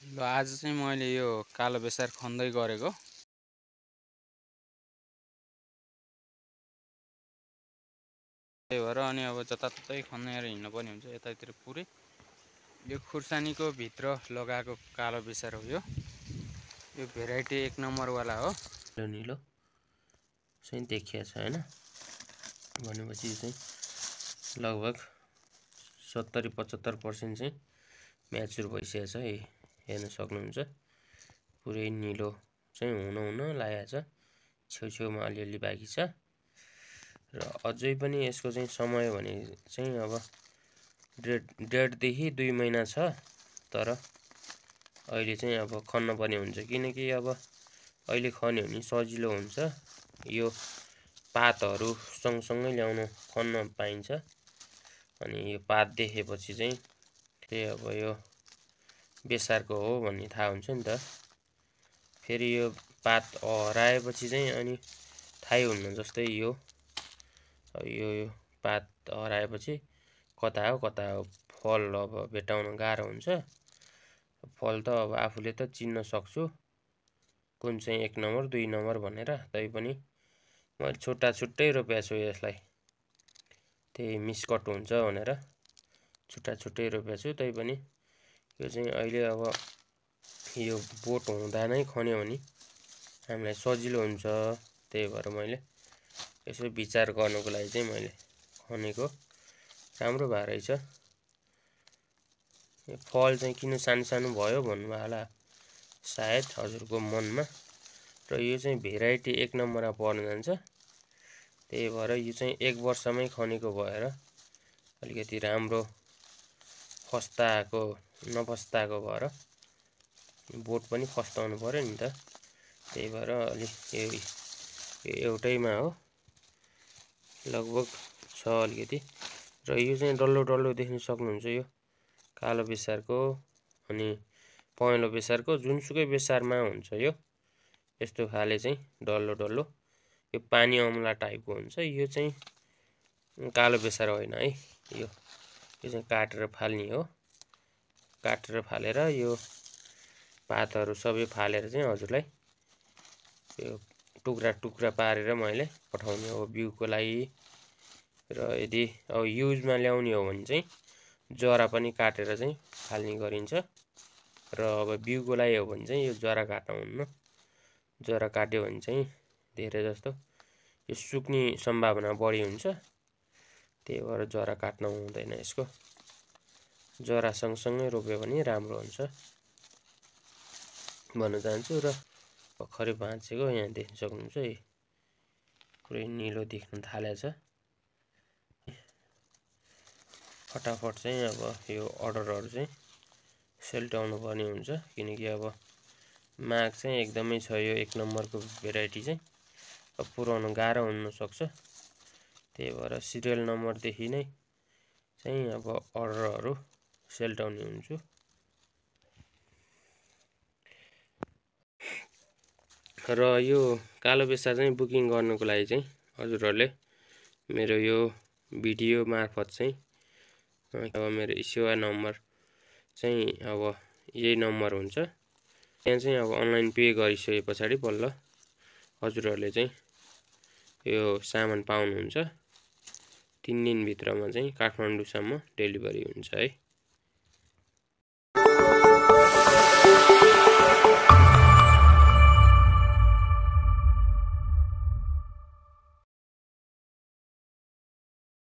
ल आज चाहिँ मैले यो कालो बेसार खन्दै गरेको। त्यही भएर अनि अब जताततै खनेर हिँड्नुपर्ने हुन्छ यतातिर पुरै। यो खुर्सानीको भित्र लगाएको कालो बेसार हो। यो भेराइटी 1 नम्बरवाला हो। निलो चाहिँ देखिया छ हैन, भनेपछि यो चाहिँ लगभग 70-75% चाहिँ म्याचुर भइसकेको छ। हेर्न सक्नुहुन्छ पुरै निलो चाहिँ हुन लागेको छ। छेउछेउमा अलिअलि बाँकी छ र अझै पनि यसको चाहिँ समय भने चाहिँ अब 1.5 देखि 2 महिना छ। तर अहिले चाहिँ अब खन्न पर्ने हुन्छ, किनकि अब अहिले खन्यो भने सजिलो हुन्छ। यो पातहरू सँगसँगै ल्याउनु खन्न पाइन्छ। अनि यो पात देखेपछि चाहिँ त्यही अब यो बेसारको हो भन्ने थाहा हुन्छ नि त। फेरि यो पात हराएपछि चाहिँ अनि थाहै हुन्न। जस्तै यो पात हराएपछि कता हो फल अब भेट्टाउन गाह्रो हुन्छ। फल त अब आफूले त चिन्न सक्छु कुन चाहिँ 1 नम्बर 2 नम्बर भनेर। तैपनि मैले छुट्टै रोपेको छु यसलाई, त्यही मिसकट हुन्छ भनेर छुट्टै रोपेको छु। तैपनि यो चाहिँ अहिले अब यो बोट हुँदा नै खन्यो भने हामीलाई सजिलो हुन्छ। त्यही भएर मैले यसो विचार गर्नको लागि चाहिँ मैले खनेको। राम्रो भए रहेछ। यो फल चाहिँ किन सानो भयो भन्नु होला सायद हजुरको मनमा। र यो चाहिँ भेराइटी 1 नम्बरमा पर्न जान्छ। त्यही भएर यो चाहिँ 1 वर्षमै खनेको भएर अलिकति राम्रो नफस्ताएको भएर बोट पनि फस्ताउनु पर्यो नि त। त्यही भएर अलि यो एउटैमा हो लगभग छ अलिकति। र यो चाहिँ डल्लो देख्न सक्नुहुन्छ। यो कालो बेसारको अनि पहेँलो बेसारको जुनसुकै बेसारमा हुन्छ यो यस्तो खाले चाहिँ डल्लो। यो पानी अमला टाइपको हुन्छ। यो चाहिँ कालो बेसार होइन है। यो चाहिँ काटेर फाल्ने हो। काटेर फालेर यो पातहरू सबै फालेर चाहिँ हजुरलाई यो टुक्रा पारेर मैले पठाउने हो बिउको लागि। र यदि अब युजमा ल्याउने हो भने चाहिँ जरा पनि काटेर चाहिँ फाल्ने गरिन्छ। र अब बिउको लागि हो भने चाहिँ यो जरा काट्न हुन्न। जरा काट्यो भने चाहिँ धेरै जस्तो यो सुक्ने सम्भावना बढी हुन्छ। त्यही भएर जरा काट्न हुँदैन यसको। जरा सँगसँगै रोप्यो भने राम्रो हुन्छ भन्न चाहन्छु। र भर्खरै भाँचेको यहाँ देख्न सक्नुहुन्छ। पुरै निलो देख्न थालेको छ। फटाफट चाहिँ अब यो अर्डरहरू चाहिँ सेल्टाउनु पर्ने हुन्छ, किनकि अब माग चाहिँ एकदमै छ। यो 1 नम्बरको भेराइटी चाहिँ अब पुर्याउन गाह्रो हुन सक्छ। त्यही भएर सिरियल नम्बरदेखि नै चाहिँ अब अर्डरहरू सेल्टाउने हुन्छु। र यो कालो बेसार चाहिँ बुकिङ गर्नको लागि चाहिँ हजुरहरूले मेरो यो भिडियो मार्फत चाहिँ अब मेरो सेवा नम्बर चाहिँ अब यही नम्बर हुन्छ। त्यहाँ चाहिँ अब अनलाइन पे गरिसके पछाडि बल्ल हजुरहरूले चाहिँ यो सामान पाउनुहुन्छ। 3 दिनभित्रमा चाहिँ काठमाडौँसम्म डेलिभरी हुन्छ है।